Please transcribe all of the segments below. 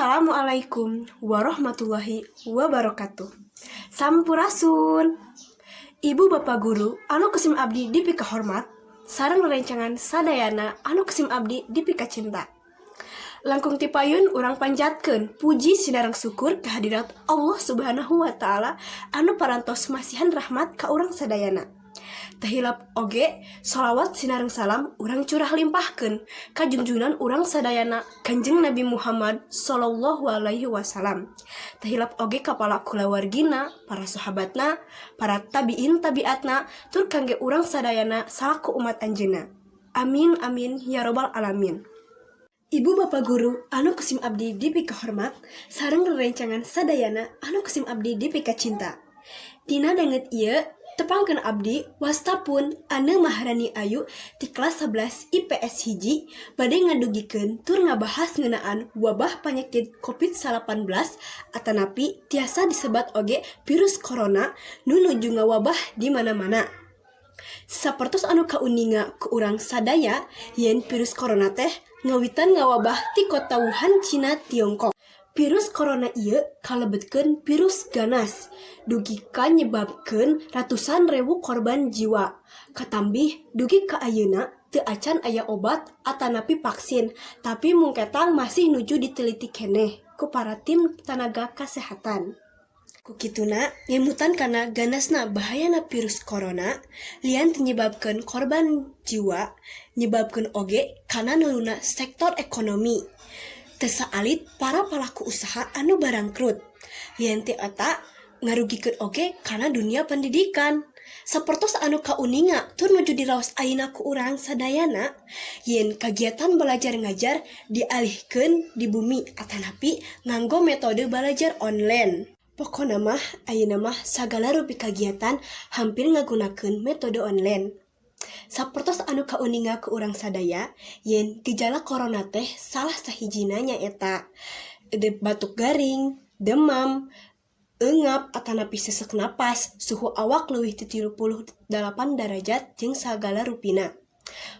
Assalamualaikum warahmatullahi wabarakatuh. Sampurasun. Ibu bapak guru anu ku sim abdi dipikahormat sareng rerencangan sadayana anu ku sim abdi dipikacinta. Langkung ti payun urang panjatkeun puji sinareng syukur kehadirat Allah Subhanahu wa taala anu parantos masihan rahmat ka urang sadayana. Teu hilap oge sholawat sinareng salam urang curah limpahkeun ka junjungan urang sadayana, Kanjeng Nabi Muhammad Shallallahu Alaihi Wasallam. Teu hilap oge ka para kulawargina, para sahabatna, para tabiin tabiatna, tur kangge urang sadayana salaku umat anjeunna. Amin amin ya robbal alamin. Ibu bapak guru anu ku sim abdi dipikahormat sareng rerencangan sadayana anu ku sim abdi dipikacinta. Dina danget ieu tepangkeun abdi, wasta pun Ane Maharani Ayu ti kelas 11 IPS 1, bade ngadugikeun tur ngabahas ngeunaan wabah penyakit COVID-19 atanapi tiasa disebat oge virus corona nu nuju ngawabah di mana-mana. Sapertos anu kauninga ku urang sadaya yen virus corona teh ngawitan ngawabah ti kota Wuhan, Cina, Tiongkok. Virus corona ieu kalebetkeun virus ganas dugi ka nyebabkeun ratusan rebu korban jiwa. Katambih, dugi ka ayeuna teu acan aya obat atanapi vaksin, tapi mung ketang masih nuju diteliti keneh ku para tim tanaga kasehatan. Ku kituna, ngemutan kana ganasna bahayana virus corona, lian ti nyebabkeun korban jiwa, nyebabkeun oge kana nurunna sektor ekonomi. Teu saalit para palaku usaha anu barangkrut. Lian ti eta, ngarugikeun oge kana dunia pendidikan. Sapertos anu kauninga tur nuju diraos ayeuna ku urang sadayana yen kagiatan belajar ngajar dialihkeun di bumi atanapi nganggo metode belajar online. Pokona mah ayeuna mah sagala rupi kagiatan hampir ngagunakeun metode online. Sapertos anu kauninga ku urang sadaya yen gejala corona teh salah sahijina nyaeta batuk garing, demam, eungap atanapi sesek napas, suhu awak leuwih ti 38 derajat, jeung sagala rupina.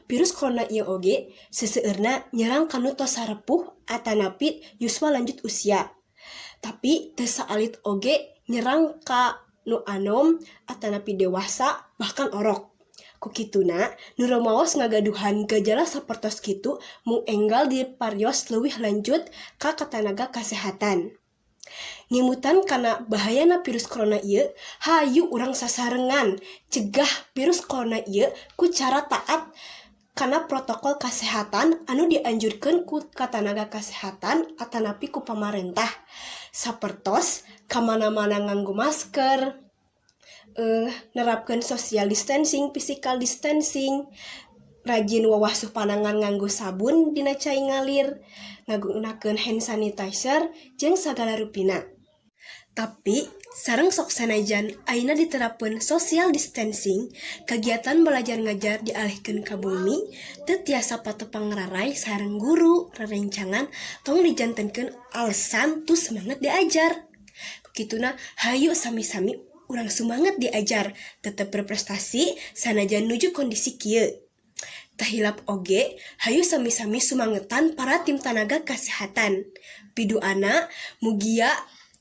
Virus corona ieu oge seseueurna nyerang ka nu tos sarepuh atanapi yuswa lanjut usia. Tapi teu saalit oge nyerang ka nu anom atanapi dewasa, bahkan orok. Ku kituna, nu rumaos ngagaduhan gejala sapertos kitu mung enggal diparios leuwih lanjut ka tanaga kasehatan. Ngemutan kana bahayana virus corona ieu, hayu urang sasarengan cegah virus corona ieu ku cara taat kana protokol kasehatan anu dianjurkeun ku tanaga kasehatan atanapi ku pamarentah. Sapertos ka mana-mana nganggo masker, nerapkeun social distancing, physical distancing, rajin wawasuh panangan nganggo sabun dina cai ngalir, ngagunakeun hand sanitizer, jeung sagala rupina. Tapi sareng sok sanajan ayeuna diterapkeun social distancing, kagiatan belajar ngajar dialihkeun ka bumi, teu tiasa patepang raray sareng guru rerencangan tong dijantenkeun alasan tus semangat diajar. Ku kituna, hayu sami-sami urang sumanget diajar, tetep berprestasi sanajan nuju kondisi kieu. Teu hilap oge, hayu sami-sami sumangetan para tim tanaga kasehatan. Piduana mugia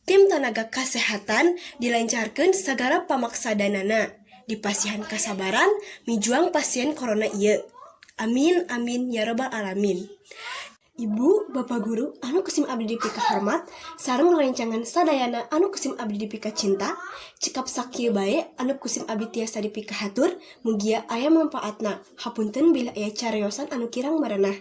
tim tanaga kasehatan dilancarkeun sagala pamaksadanana, dipasihan kasabaran mijuang pasien corona ieu. Amin amin ya robbal alamin. Ibu, bapak guru anu ku sim abdi dipikahormat sareng rerencangan sadayana anu ku sim abdi dipikacinta, cekap sakieu bae anu ku sim abdi tiasa dipikahatur, mugia aya manfaatna. Hapunten bila aya cariosan anu kirang merenah.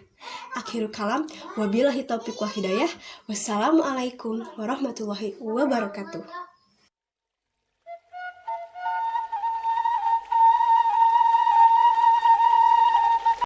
Akhirul kalam, wabillahi taufiq wal hidayah. Wassalamualaikum warahmatullahi wabarakatuh.